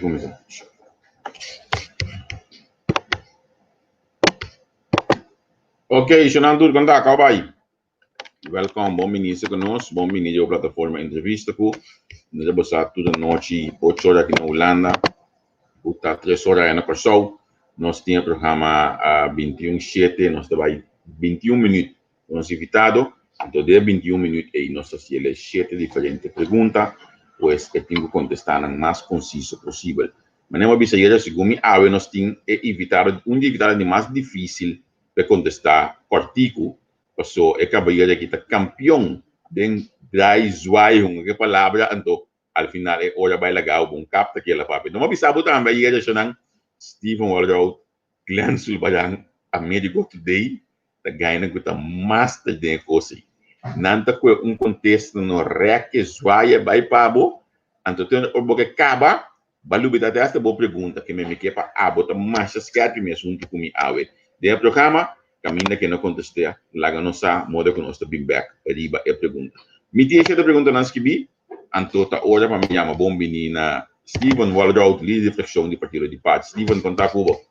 kuminsá. Ok, Shonan tur kon ta? Kau bai? Welkom, bon bini ku nos, bon bini di plataforma entrevista ku nos a bosa tur anochi 8 ora aki na Hulanda, ku ta 3 ora na Kòrsou. Nos tin e programa a 21 7, nos ta bai 21 minuut ku nos invitado. Anto den 21 minuut ei nos ta hasiele 7 diferente pregunta, pues e tin ku kontestá nan mas konsiso posibel. Manera mi a bisa ayera, segun mi awe nos tin e invitado, un di e invitado di mas difísil pa e kontestá kòrtiku, paso e kabayero aki ta kampion den draai zwaai hunga ku e palabra, anto al final e ora bai laga bo un kap ta kela papia. No mi a bisa bo tambe ayera eshonan Steven Walroud, Glenn Sulbaran, Amerigo Today ta gaina ku ta master den e kos ei. Nan ta kue un kontesta no rèk e zwaai e bai pa bo, anto te ora bo ke kaba, Ba lubida te hasta bo pregunta ke mi ke pa abo ta masha skerpi mes huntu ku mi awe den e programa. Kaminda ke no kontestea, laga nos sa moda ku nos ta bin bek riba e pregunta. Mi tin e shete preguntanan skibí, anto ta ora pa mi yama bon bini na Steven Walroud, lider di frakshon di Partido di Paz. Steven, konta ku bo.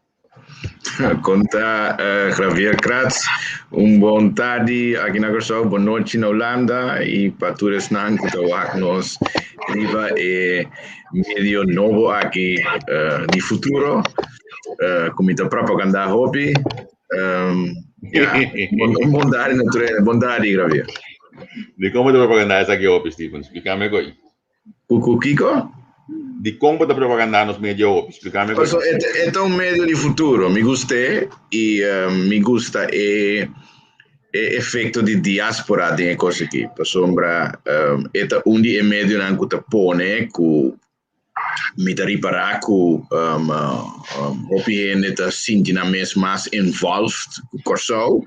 Konta Javier Kratz, un bon tardi aki na Kòrsou, bon nochi na Hulanda i pa tur esnan ku ta wak nos riba e medio nobo aki di futuro ku mi ta propagandá hopi. Ya, bon tardi na tur hende, bon tardi Javier. Dikon bo ta propagandá esaki hopi, Steven? Splika mi koi. Ku kiko? Dikon bo ta propagandá nos medio hopi? Splika mi. Paso e ta un medio di futuro. Mi gust'é i mi gusta e e efekto di diáspora den e kos aki. Pasobra e ta un di e medionan ku ta pone ku mi ta ripará ku hopi hende ta sinti nan mes mas involved ku Kòrsou.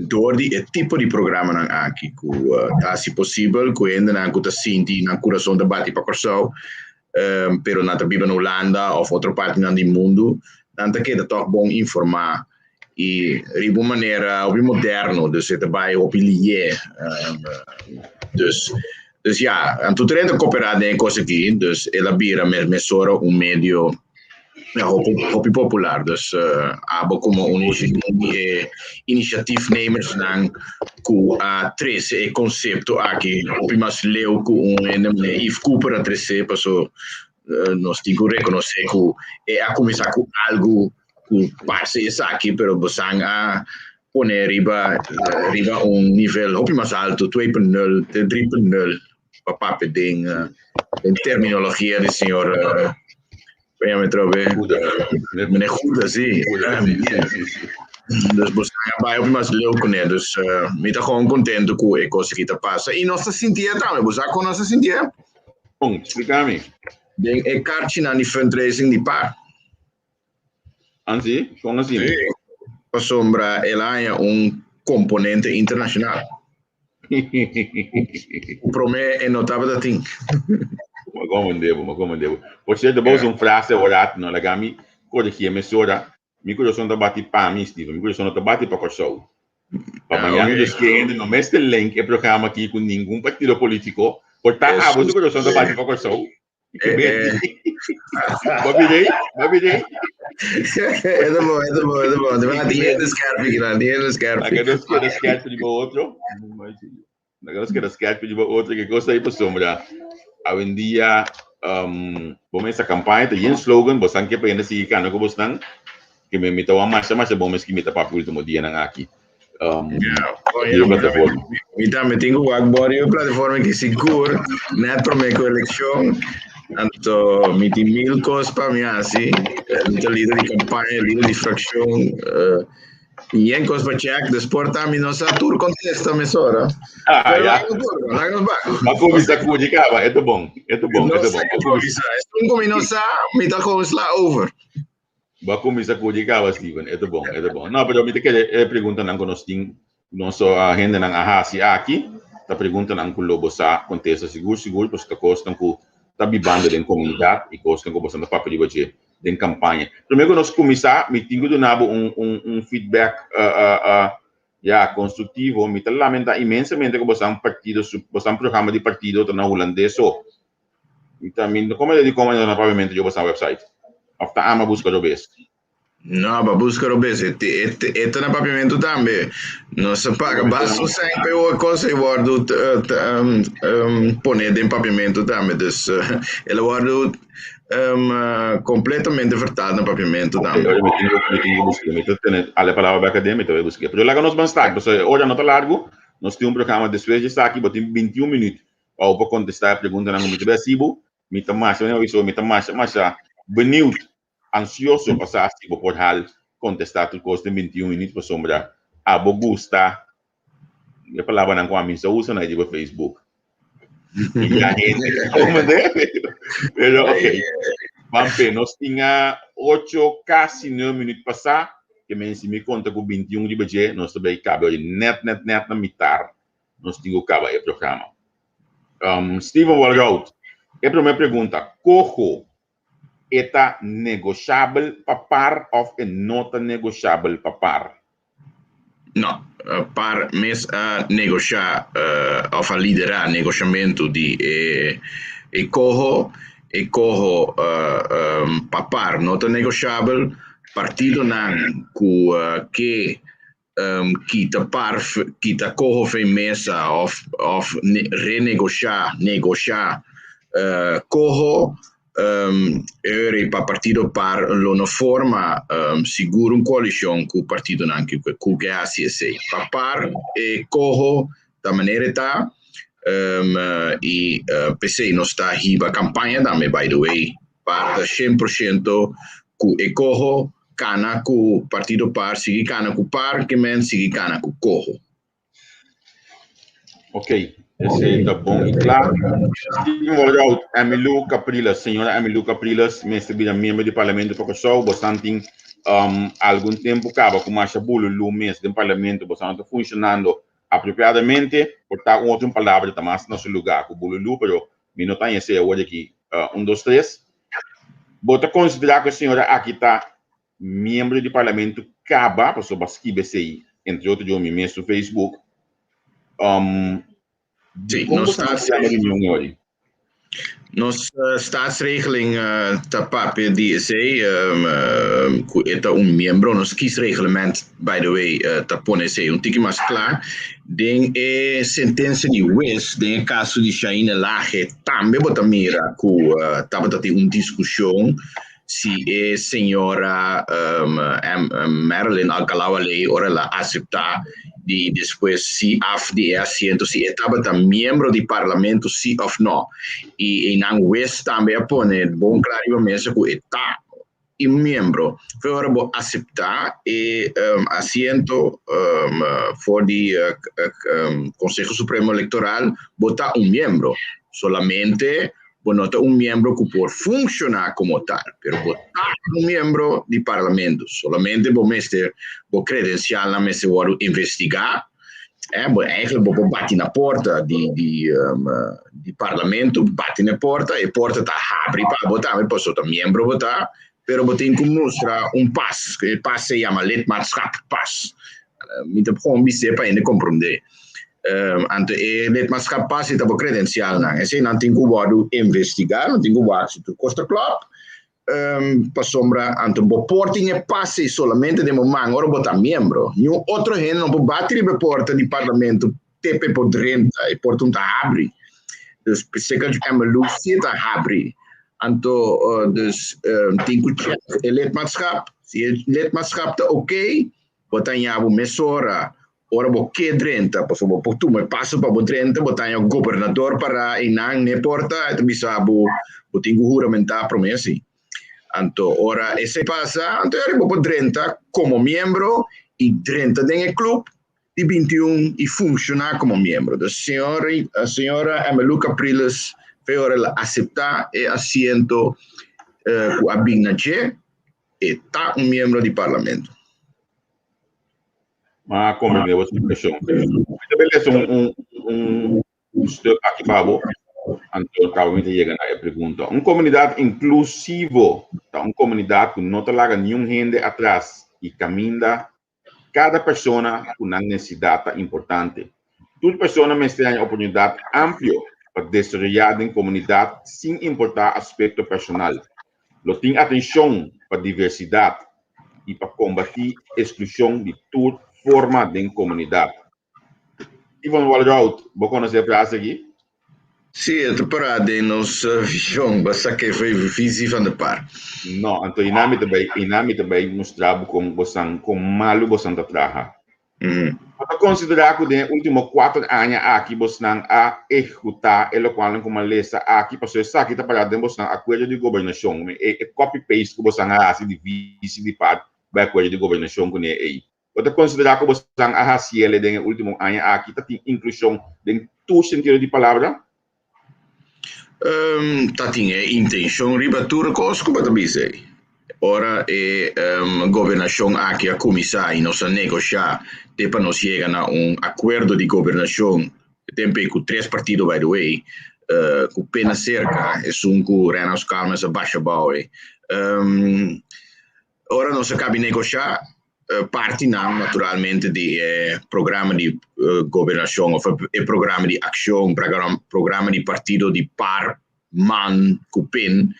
Dor di e tipo di programanan aki ku ta hasi posibel ku hendenan ku ta sinti nan kurason ta bati pa Kòrsou, pero nan ta biba na Hulanda òf otro partinan di mundu, nan ta keda tòg bon informá i riba un manera hopi moderno, dus e ta bai hopi lié. Dus, dus ya, anto tur hende ta koperá den e kos aki, dus el a bira mesora un medio. Ja, hopi, hopi popular. Dus abo como un di e initiatiefnemersnan ku a trese e konsepto aki hopi mas leu ku un hende manera Yves Cooper a trese, paso nos tin ku rekonosé ku e a kuminsá ku algu ku parse esaki, pero bosan a pone riba riba un nivel hopi mas alto, 2.0 te 3.0, pa papia den den terminologia di señor Benjamin Trobe. Meneer Goede, sí. Dus bos a bai hopi mas leu kuné. Dus mi ta gewoon contento ku e kos aki ta pasa. I nos ta sintié tambe. Bo sa kon nos ta sintié? Kon? Splika mi. Den e karchinan di fundraising di par. Ansi? Kon asina? Sí. Pasobra el a haña un komponente internashonal. Ku promé e no tabata tin. Ma kon mende bo, ma kon mende bo. Por sierto, bo usa un frase ora no laga mi korigí mesora. Mi kurason ta bati pa mi, Steven. Mi kurason no ta bati pa Kòrsou. Pa mañana Dios kende no mester link e programa aki ku ningun partido polítiko. Por ta abo su kurason ta bati pa Kòrsou. Babi dei, babi dei. Esta bom, esta bom, esta bom. Te van die hele scherp gedaan, die hele scherp. Laga nos keda scherp riba otro. Laga nos keda scherp riba otro. Ke cosa aí pasobra. Awendia, um, bo mesa campaña ta yen slogan, bo san ke pa yenda sigui cana ku bosnan. Ke me mi ta wan masha masha bon mes ki mi ta papia ultimo dianan aki. Um, yeah. Oh, yeah. Plataforma. Mi tambe tin ku wak bor riba plataforma ki sigur net promé ku elekshon. Anto mi tin mil kos pa mi hasi. Mi ta lider di kampaña, lider di frakshon. Uh, yen kos pa check. Dus por ta mi no sa tur kontesta mesora. Ah, Pero ja. laga nos por, laga nos bak. Ma kumisa kuji kaba, eto bon, eto bon, No eto sa bon. improvisa. Esun ku mi no sa, mi ta gewoon sla over. Bo a kuminsá ku di kaba, Steven. E ta bon, e ta bon. No, pero mi ta kere e preguntanan ku nos tin, nos hendenan a hasi aki, ta preguntanan ku lo bo sa kontesta sigur sigur, pasobra ta kosnan ku ta bibando den komunidat i kosnan ku boso ta papia riba dje den kampaña. Promé ku nos kuminsá, mi tin ku duna bo un un un feedback ya konstruktivo. Mi ta lamentá inmensamente ku boso partido su boso programa di partido ta na hulandes so. Mi ta mi no comprende di kon na papiamento yo bosa website. Of ta ama buska robes. No, pa buska robes. E ta na papiamento tambe. Nos a paga basta sèn pa e kos ei wòrdu pone den papiamento tambe. Dus el a wòrdu kompletamente vertaald na papiamento tambe. Ok, mi tin ku buska. Mi ta tene ale palabra bek aden, mi ta bai buska. Pero laga nos ban start, pasobra e ora no ta largu. Nos tin un programa despues di esaki, bo tin 21 minüt pa bo por kontestá e preguntanan ku mi ta bai hasi bo. Mi ta masha, mi a mi ta masha masha benieuwd, ansioso pa sa si bo por hal kontestá tur kos den 21 minüt pasobra abo gusta e palabranan ku ami sa usa na riba Facebook. I ya hende komende. Pero ok, ban pe, nos tin a ocho kasi nuebe minüt pasá, ke men si mi konta ku 21 riba dje, nos ta bai kaba ori nèt nèt nèt na mitar nos tin ku kaba e programa. Steven Walroud, e promé pregunta, Coho e ta negoshabel pa par òf e no ta negoshabel pa par? No, par mes a negoshá òf a liderá negoshamentu di e e coho. E coho pa par no ta negoshabel. Partidonan ku ke kita par kita coho fen mesa of of renegoshá negoshá coho eri pa partido par lo no forma sigur un coalicion cu partidonan cu ke haci esey. Pa par e coho ta manera e ta y p'esey nos ta hiba campaña tambe by the way par ta 100% cu e coho kana ku partido par sigui kana ku par ke men sigui kana ku coho. Ok, esei ta bon i kla. Steven Walroud, Emmylou Capriles, señora Emmylou Capriles, mester bira miembro di Parlamento pa Kòrsou. Bosan tin algun tempu kaba ku masha bululu mes den Parlamento. Bosan no ta funshonando apropiadamente. Por ta un otro palabra ta mas na su lugá ku bululu, pero mi no ta haña esei awor aki. Un, dos, tres. Bo ta konsiderá ku e señora aki ta miembro di Parlamento kaba, pasobra bo a skibi esei entre otro djo mi mes su Facebook. Sí, Kon nos bo ta yama reunion e ori? Nos staatsregeling ta papia di esei, ku e ta un miembro. Nos kiesreglement, by the way, ta pone esei un tiki mas kla. Den e sentensia di hues den e kaso di Shaina Lage tambe bo ta mira ku tabata tin un diskushon si e señora Marilyn Alcalá-Wallé ora el a aseptá di despues si af di e asiento si e tabata miembro di parlamento si òf nò. I einan hues tambe a pone bon kla riba mesa ku e ta un miembro. Fe ora bo aseptá e asiento for di Konseho Supremo Elektoral bo ta un miembro. Solamente bo no ta un miembro ku por funshoná komo tal, pero bo ta un miembro di parlamento. Solamente bo mester, bo kredensialnan mester wòrdu investigá. Eh, bo eigenlijk bo por bati na porta di di di parlamento, bati na e porta, e porta ta habri pa bo tambe, pasobra ta miembro bo ta, pero bo tin ku mustra un pas, e pas se yama lidmaatschap pas. Mi ta gewoon bis'é pa hende komprondé. Anto e lidmaatschap pas ei ta bo kredensialnan. Eseinan tin ku wòrdu investigá, nan tin ku wak si tur kos ta klòp, pasobra anto bo por tin e pas ei solamente den bo man ora bo ta miembro. Niun otro hende no por bati riba e porta di parlamento te pa e por drenta, e porta no ta habri. Dus p'esei Emmylou si e ta habri. Anto dus tin ku chèk e lidmaatschap. Si e lidmaatschap ta oké, bo ta haña bo mesora ora bo ke drenta, pasobra bo por tuma e paso pa bo drenta, bo ta haña gobernador pará einan n'e porta, e ta bisa bo, bo tin ku huramentá promé así. Anto ora esei pasa, anto yari bo por drenta komo miembro i drenta den e klup di 21 i funshoná komo miembro. Dus señor, señora Emmylou Capriles fe ora el a aseptá e asiento ku a bin na dje, e ta un miembro di parlamento. Ma comprende bo situacion. Mi ta bel lesa un, un, un, un stuk aki pa bo, anto caba mi ta yega na e pregunta. Un comunidad inclusivo ta un comunidad cu no ta laga niun hende atras y caminda cada persona cu nan necesidad ta importante. Tur persona mester haña oportunidad amplio. pa desaroyá den komunidat sin importá aspekto personal. Lo tin atenshon pa diversidat i pa kombatí esklushon di tur forma den komunidat. Yvonne Walroud, bo konosé e frase akí? Sí, e ta pará den nos vishon, bo sa ke foi visie van de par. No, anto einan mi ta bai, einan mi ta bai mustra bo kon bosan, kon malu bosan ta traha. Bo ta konsiderá ku den e último kuater aña aki bosnan a ehekutá e lokualnan ku mi a lesa aki? Pasobra esaki ta pará den bosnan akuerdo di gobernashon. E copy paste ku bosan a hasi di visie di par bai akuerdo di gobernashon kuné ei. Bo ta konsiderá ku bosan a hasi el den e último aña aki ta tin inklushon den tur sentido di palabra? Ta tin e intenshon riba tur kos ku bo ta bisa ei. Ora e gobernashon aki a kuminsá i nos a negoshá te pa nos yega na un akuerdo di gobernashon, e tempu ei ku tres partido by the way, ku pena serka esun ku Reynolds Calmes a basha abou ei. Ora nos a kabi negoshá, partinan naturalmente di e programa di gobernashon òf e programa di akshon, programa di partido di par, man ku pin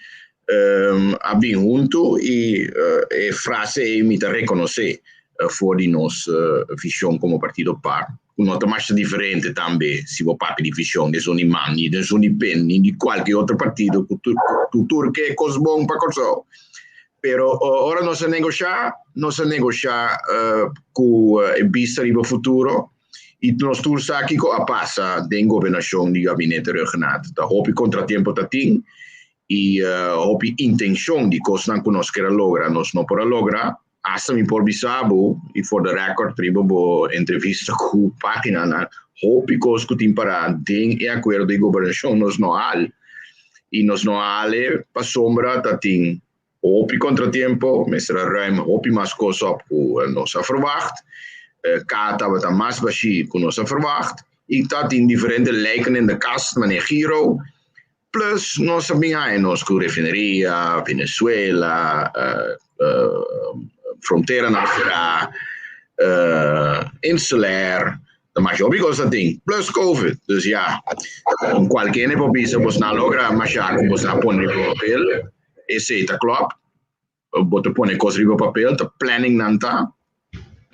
a bin huntu i e frase ei mi ta rekonosé for di nos vishon komo partido par, ku no ta masha diferente tambe si bo papia di vishon di esun di man, ni di esun di pin, ni di kualke otro partido ku tur ke kos bon pa Kòrsou. Pero ora nos a negoshá, nos a negoshá ku e bista riba futuro i nos tur sa kiko a pasa den gobernashon di Gabinete Rhuggenaath. Ta hopi kontratiempo ta tin i hopi intenshon di kosnan ku nos ker a logra nos no por a logra. Asta mi por bisa bo, i for the record riba bo entrevista ku paginanan, hopi kos ku tin pará den e akuerdo di gobernashon nos no hal. I nos no a hale pasobra ta tin hopi kontratiempo, mester a ruim hopi mas kos op ku nos a verwagt. Ka tabata mas bashí ku nos a verwagt i ta tin diferente lijken in de kast manera Giro. Plus nos a bin haña nos ku refineria, Venezuela, fronteranan será, insulair, Ta masha hopi cos ta tin, plus covid. Dus ya, con cualke hende por bisa bos na logra masha cu bos a pone riba papel, esey ta klop. Bo ta pone cos riba papel, ta planning nan ta,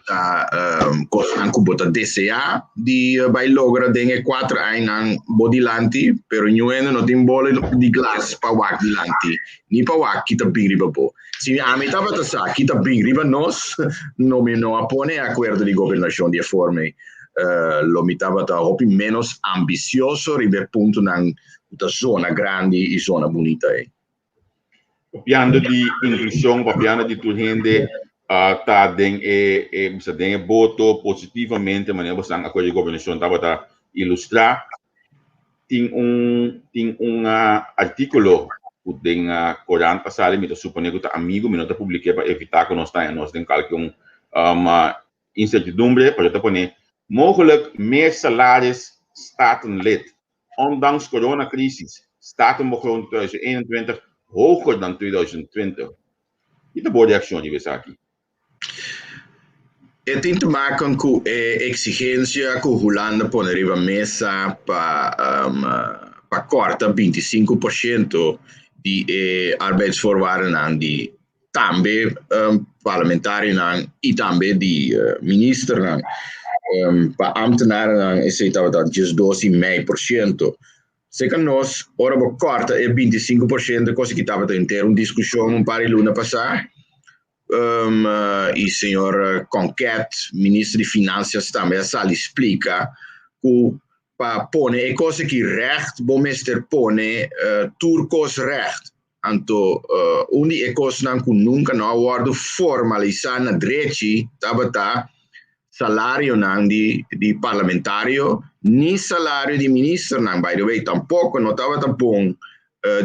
ta cosnan cu bo ta desea di bay logra den e cuater añanan bo dilanti, pero niun hende no tin bola di glas pa wak dilanti, ni pa wak ki ta bin riba bo. Si ami tabata sa ki ta bin riba nos, no mi no a pone e akuerdo di gobernashon di e forma ei. Lo mi tabata hopi ménos ambisioso riba e puntonan ku ta zona grandi i zona bunita ei. Papiando di inklushon, papiando di tur hende ta den e e bisa den e boto positivamente manera boso nan akuerdo di gobernashon tabata ilustrá. Tin un tin un artíkulo ku den korant a sali, mi ta suponé ku ta amigu, mi no ta publik'é pa evitá ku nos ta haña nos den kalke un insertidumbre, pero ta pone, Mogelijk meer salaris Statenlid, ondanks coronacrisis, Statenbegroting 2021 hoger dan 2020. Ki ta bo reakshon riba esaki? E tin te maken ku e eksigensia ku Hulanda pone riba mesa pa pa kòrta 25% di e arbeidsvoorwaardennan di tambe parlamentarionan i tambe di ministernan. Pa ámtenarennan esei tabata 12 i mei por siento. Serka nos, ora bo kòrta e 25% kos ki tabata henter un diskushon un par di luna pasá, i señor Konket, minister di Finansias tambe a sali splika ku pa pone e kos aki règt bo mester pone tur kos règt. Anto un di e kosnan ku nunka no a wòrdu formalisá na drechi tabata salarionan di di parlamentario ni salario di ministernan. By the way tampoko no tabata bon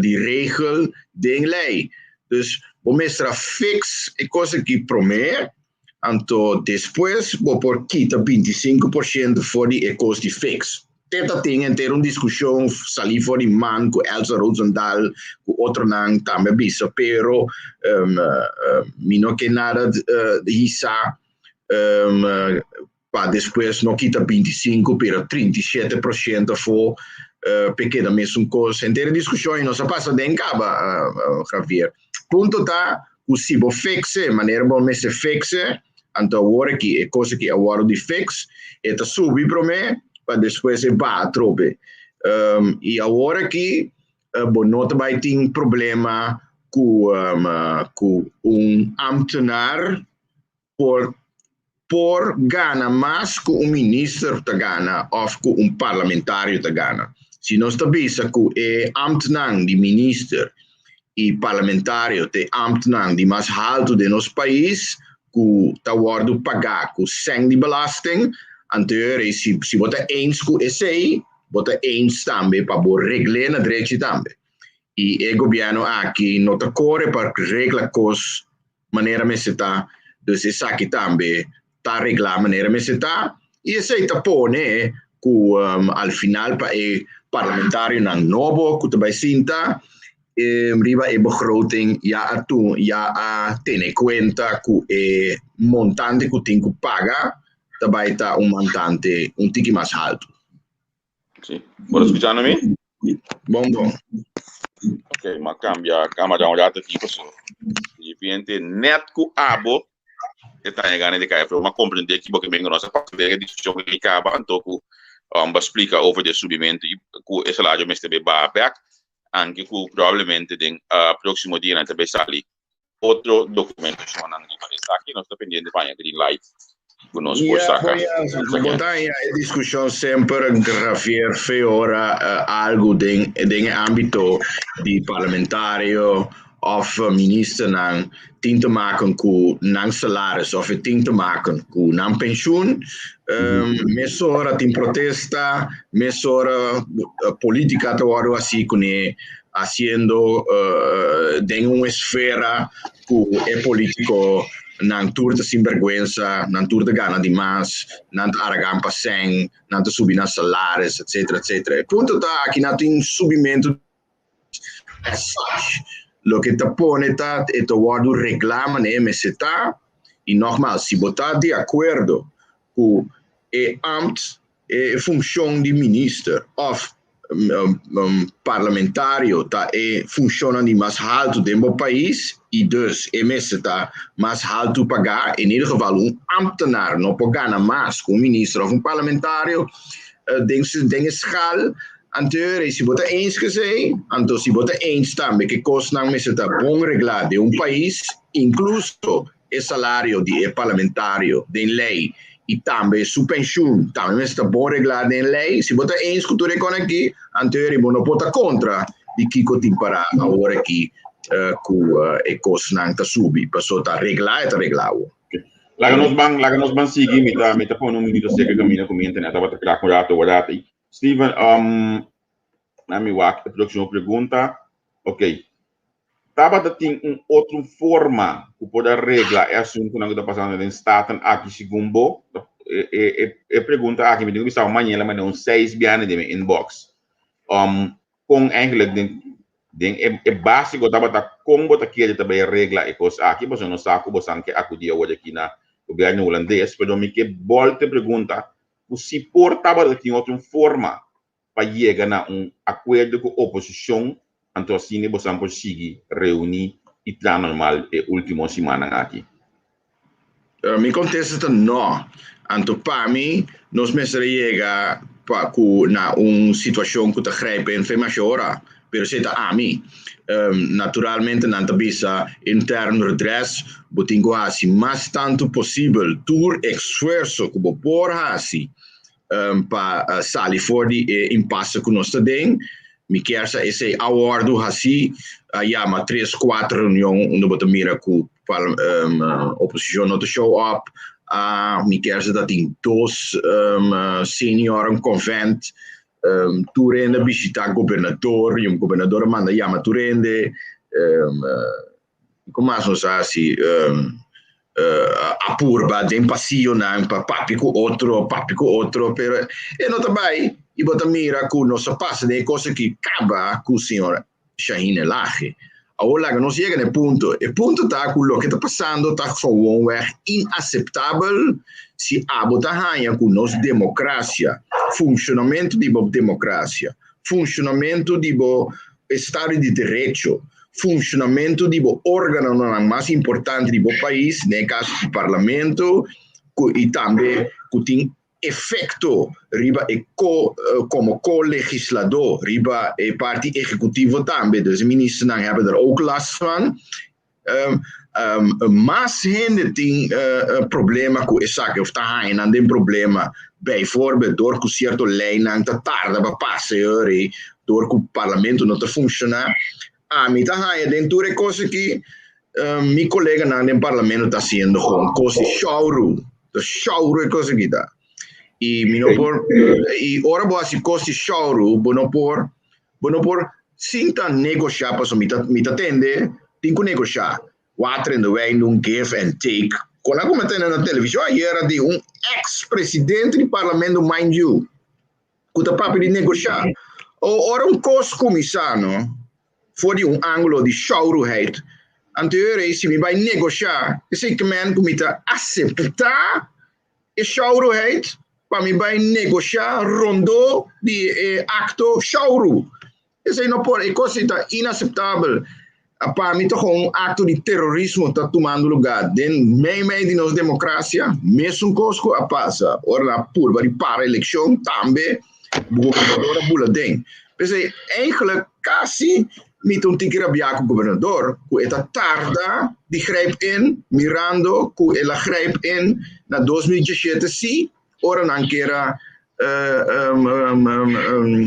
di regel den lei. Dus bo mester a fix e kos aki promé, anto despues bo por kita 25% for di e kos di fix. Te ta tin henter un diskushon salí for di man ku Elsa Rozendal ku otronan tambe a bisa, pero mi no ke nada hisa pa despues no kita 25 pero 37% afó. p'e keda mesun kos. Henter e diskushon ei nos a pasa den kaba, Javier. Punto ta ku si bo fix e manera bo mester fix e, anto awor aki e kos aki a wòrdu di fix, e ta subi promé pa despues e baha atrobe. I awor aki bo no ta bai tin problema ku ku un ambtenaar por por gana mas ku un minister ta gana òf ku un parlamentario ta gana. Si nos ta bisa ku e ambtnan di minister i parlamentario ta e ambtnan di mas haltu den nos pais ku ta wòrdu pagá ku sèn di belasting, anto si si bo ta eens ku esei, bo ta eens tambe pa bo regl'é na drechi tambe. I e gobièrnu aki no ta kore pa regla kos manera mester ta, dus esaki tambe ta reglá manera mester ta i esei ta pone ku al final pa e parlamentarionan nobo ku ta bai sinta riba e begroting ya a tu ya a tene kuenta ku e montante ku tin ku paga ta bai ta un montante un tiki mas haltu. Sí. Bo ta skuchando mi? Bon bon. Ok, ma cambia camera un rato aquí paso. De repente net ku abo e ta gana de kai ma comprende ki boke mengo nossa passa de discussão que acaba anto ku ba explica over de subimento e ku e salario mester be ba back anke ku probablemente den próximo dia nan ta be sali otro documentashonnan riba esaki. Nos ta pendiente pa haña green light ku nos por saka. Bo ta haña e diskushon semper, Javier, fe ora algu den den e ámbito di parlamentario òf ministernan tin te maken ku nan salaris òf e tin te maken ku nan penshun, mesora tin protesta, mesora polítika ta wòrdu hasi kuné haciendo den un esfera cu e politico nan tur ta sinvergüenza, nan tur ta gana di mas, nan ta aragan pa sèn, nan ta subi nan salaris, etcetera, etcetera. E punto ta aki nan tin un subimento as such. Loke ta pone ta e ta wordo regla manera e mester ta y nogmaals si bo ta di acuerdo cu e ambt, e funcion di minister of parlamentario ta e funcionnan di mas haltu den bo pais y dus e mester ta mas haltu pagá, in ieder geval un ambtenaar no por gana mas cu un minister of un parlamentario den den e schaal anterior y si bo ta eens cu esey, anto si bo ta eens tambe cu e cosnan mester ta bon reglá den un pais, incluso e salario di e parlamentario den ley y tambe su pensioen tambe mester ta bon regla den ley. Si bo ta eens cu tur e con aki, anto eri bo no por ta contra di kico tin para awor aki cu e cosnan ta subi, paso ta regla e ta regla awor. Laga nos ban, laga nos ban sigui, mi ta, mi ta pone un minuto seca camina cu mi internet tabata crack un rato, warato. Steven, na mi wak e próximo pregunta. Ok. Tabata tin un otro forma ku por a regla e asuntunan ku ta pasando den Staten aki segun bo? E, e, e, e pregunta aki mi tin ku bisa mañana manera un seis biaha den mi inbox. Kon eigenlijk den den e, e básiko tabata kon bo ta kere ta bai regla e kos aki pasobra nos sa ku bosan ke akudí awor aki na gobièrnu hulandes, pero mi ke bòlta e pregunta ku si por tabata tin otro forma pa yega na un akuerdo ku oposishon anto asina bosan por sigui reuní i traha normal e último simannan aki? Mi kontesta ta nò. Anto pa mi nos mester a yega pa ku na un situashon ku ta grijp in fe masha ora, pero esei ta ami. Naturalmente nan ta bisa intern redres, bo tin ku hasi mas tantu posibel tur esfuerso ku bo por hasi pa sali for di e impasse ku nos ta den. Mi kier sa esei a wòrdu hasí, a yama tres, kuater reunion unda bo ta mira ku oposishon no ta show up. Mi kier sa ta tin dos senioren convent, tur hende a bishita gobernador, i gobernador a manda yama tur hende. Ku mas nos a hasi? A purba den pasionan pa papia ku otro, papia ku otro, pero e no ta bai i bo ta mira ku nos a pasa den e kos aki kaba ku señor Shahine Lage. Awor laga nos yega na e punto. E punto ta ku loke ta pasando ta gewoonweg inaseptabel si abo ta haña ku nos demokrasia, funshonamentu di bo demokrasia, Funshonamentu di bo estado di derecho, funshonamentu di bo órganonan mas importante di bo pais, den e kaso di parlamento, ku i tambe ku tin efekto riba e ko komo ko-legisladó riba e parti ehekutivo tambe, dus e ministernan hebben er ook last van. Mas hende tin problema ku esaki òf ta haña nan den problema, bijvoorbeeld dor ku sierto leinan ta tarda pa pasa e ora ei, dor ku parlamento no ta funshoná. Ami ta haña den tur e kos aki, mi koleganan den parlamento ta hasiendo gewoon kos di shouru, ta shouru e kos aki ta. I mi no por, i ora bo hasi kos di shouru, bo no por Bo no por sinta negoshá pasobra mi ta mi ta tende tin ku negoshá. Water in de wijn doen, give and take. Kon a kuma tende na televishon ayera di un ex presidente di parlamento mind you ku ta papia di negoshá. O ora un kos kuminsá no for di un angulo di shouruheid anterior ei si mi bai negoshá esei kemen ku mi ta aseptá e shouruheid pa mi bai negoshá rondó di e akto shouru. Esei no por, e kos ei ta inaseptabel. Pa mi ta kon un akto di terorismo ta tumando lugá den meimei di nos demokrasia. Mesun kos ku a pasa ora nan a purba di para elekshon, tambe gobernador a bula den. P'esei eigenlijk kasi mi ta un tiki rabiá ku gobernador ku e ta tarda di grijp in mirando ku el a grijp in na 2017 si ora nan kier a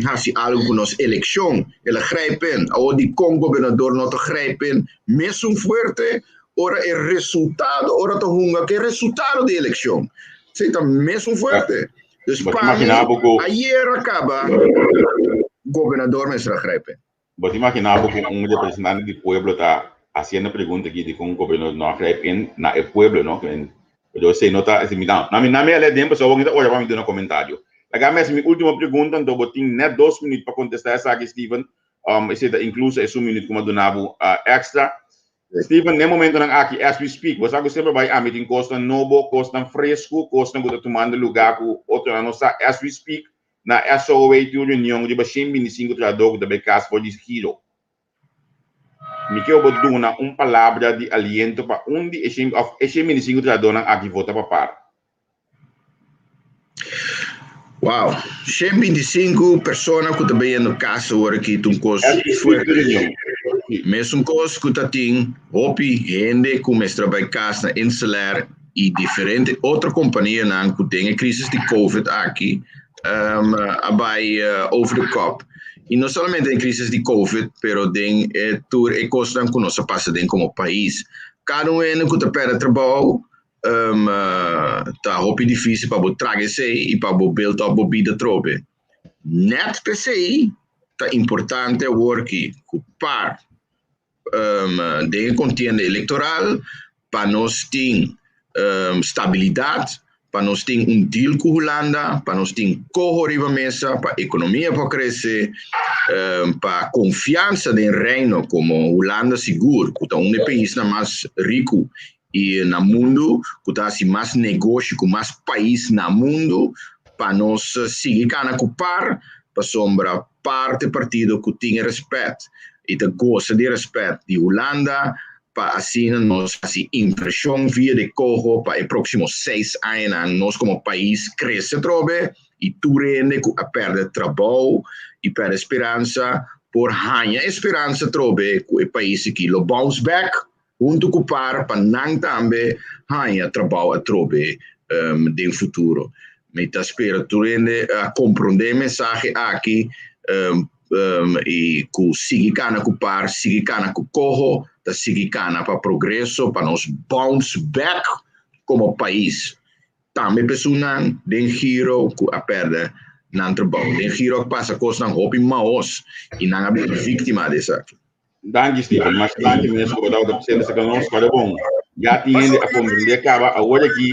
hasi algu ku nos elekshon el a grijp in. Awor dikon gobernador no ta grijp in mesun fuerte ora e resultado ora ta hunga ku e resultado di elekshon? Esei ta mesun fuerte. Dus pa mi ayer a kaba gobernador mester a grijp in. Bo ta imagina bo ku un representante di pueblo ta hasiendo pregunta aki dikon gobernador no a grijp in na e pueblo no? Pero esei no ta, mi ta, na mi na mi a lei den pasobra bo ta ora pa mi duna komentario. Laga mi hasi mi ultimo pregunta anto bo tin net dos minuut pa kontesta esaki Steven, esei ta inkluso esun minuut ku mi a duna bo extra. Steven, n'e momentonan aki, as we speak, bo sa ku semper bai ami tin kosnan nobo, kosnan fresku, kosnan ku ta tumando lugá ku otronan no sa. As we speak, na SOA tin un reunion riba 125 trahadó ku ta bai kas for di giro. Mi ke bo duna un palabra di aliento pa un di e shen òf e 125 trahadónan aki vota pa par. Wow, 125 persona ku ta bayendo kas awor aki ta un kos fuerte. Mesun kos ku ta tin hopi hende ku mester a bai kas na Inselair i diferente otro kompanianan ku den e krisis di covid aki a bai over de kop. I no solamente den krisis di covid pero den e tur e kosnan ku nos a pasa den komo pais. Kada un hende ku ta pèrdè trabou ta hopi difícil pa bo traga esei i pa bo build up bo bida trobe. Net p'esei ta importante awor ki ku par den e kontienda elektoral pa nos tin stabilidat, pa nos tin un deal ku Hulanda, pa nos tin koho riba mesa, pa ekonomia por krese, pa konfiansa den Reino komo Hulanda sigur ku ta un di e paisnan mas riku i na mundu ku ta hasi mas negoshi ku mas pais na mundu pa nos sigui kana ku par pasobra par ta e partido ku tin e rèspèt i ta gosa di e rèspèt di Hulanda pa asina nos hasi invershon via di koho pa e próksimo seis añanan nos komo pais krese atrobe i tur hende ku a pèrdè trabou i pèrdè speransa por haña e speransa atrobe ku e pais aki lo bounce back Huntu ku par pa nan tambe haña trabou atrobe den futuro. Mi ta spera tur hende a komprondé e mensahe aki i ku sigui kana ku par, sigui kana ku koho, ta sigui kana pa progreso, pa nos bounce back komo pais. Tambe pesunnan den giro ku a pèrdè nan trabou. Den giro a pasa kosnan hopi maos i nan a bira víktima di esaki. Danki Steven, mas danki mes ku bo tabata presente serka nos. Kòrda bon, ya tin hende a komprendé kaba. Awor aki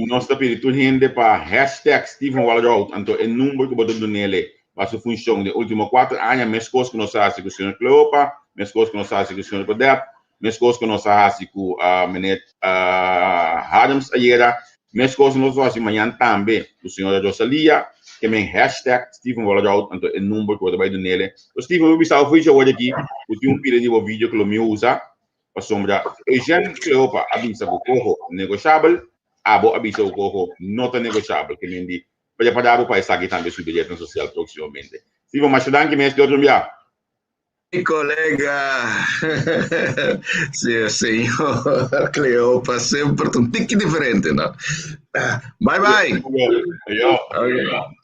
nos ta pidi tur hende pa hashtag Steven Walroud, anto e number ku bo ta dunele pa su funshon den último kuater aña, meskos ku nos a hasi ku señor Cleopa, meskos ku nos a hasi ku señor Godett, meskos ku nos a hasi ku meneer Harms ayera. Meskos nos lo hasi mañan tambe ku señora Rosalia, ke men hashtag Steven Wallerhout, anto e number ku bo ta bai dunele. So Steven, mi bisa bo fecha awor aki ku tin un pida di bo video ku lo mi usa, pasobra Eugène Cleopa a bisa ku koho negoshabel, abo a bisa ku koho no ta negoshabel, ke men di prepará bo pa esaki tambe subi retnan sosial próksimamente. Steven, masha danki mes, te otro bia. Mi colega, señor Cleopa, semper ta un tiki diferente, no? Bye bye. Ayo. Okay.